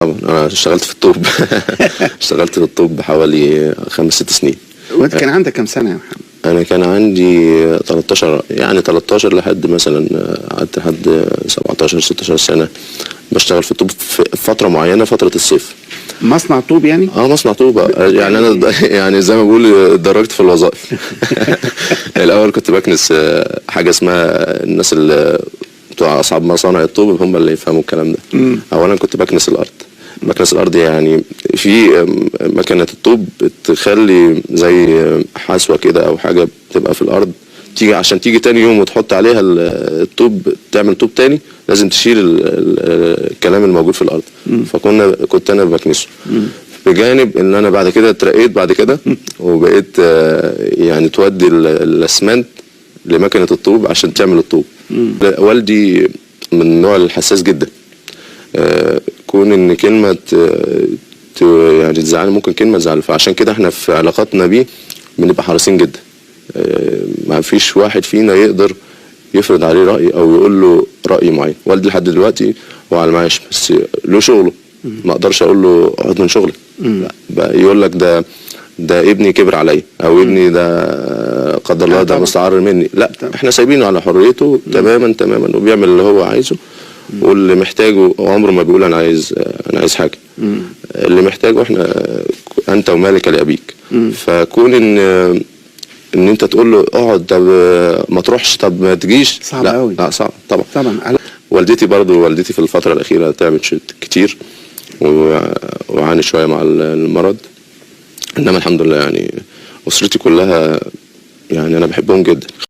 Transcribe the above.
طبعا انا اشتغلت في الطوب. اشتغلت في الطوب حوالي 5 6 سنين. وانت كان عندك كم سنة يا محمد؟ انا كان عندي 13، يعني 13 لحد مثلا قعدت لحد 17 16 سنة بشتغل في الطوب في فترة معينه، فترة الصيف. مصنع طوب يعني؟ اه، مصنع طوبه. يعني انا يعني زي ما بقول اتدرجت في الوظائف. الاول كنت بكنس حاجة اسمها، الناس اللي بتوع اصحاب مصانع الطوب هم اللي يفهموا الكلام ده. اولا كنت بكنس الارض، بكنس الارض يعني في مكنه الطوب بتخلي زي حسوه كده او حاجة بتبقى في الارض، تيجي عشان تيجي تاني يوم وتحط عليها الطوب تعمل طوب تاني، لازم تشيل الكلام الموجود في الارض. كنت انا بكنسه، بجانب ان انا بعد كده اترقيت بعد كده وبقيت يعني تودي الاسمنت لمكنه الطوب عشان تعمل الطوب. والدي من النوع الحساس جدا، كون ان كلمة يعني تزعله، ممكن كلمة تزعله، فعشان كده احنا في علاقاتنا بيه بنبقى حريصين جدا. ما فيش واحد فينا يقدر يفرض عليه راي او يقول له راي معين. والدي لحد دلوقتي هو على المعاش بس له شغله، ما اقدرش اقول له اقعد من شغلك. لا، بقى يقول لك ده ابني كبر عليا او ابني ده قدر الله ده مستعار مني. لا، احنا سايبينه على حريته تماما تماما، وبيعمل اللي هو عايزه واللي محتاجه. عمره ما بيقول انا عايز حاجه. اللي محتاجه احنا، انت ومالك لابيك. فكون ان انت تقول له اقعد، طب ما تروحش، طب ما تجيش، صعب لا. أوي. لا، صعب طبعا. طبعا. والدتي برضو، والدتي في الفترة الأخيرة تعبت كتير وعاني شوية مع المرض، إنما الحمد لله يعني أسرتي كلها يعني أنا بحبهم جدا.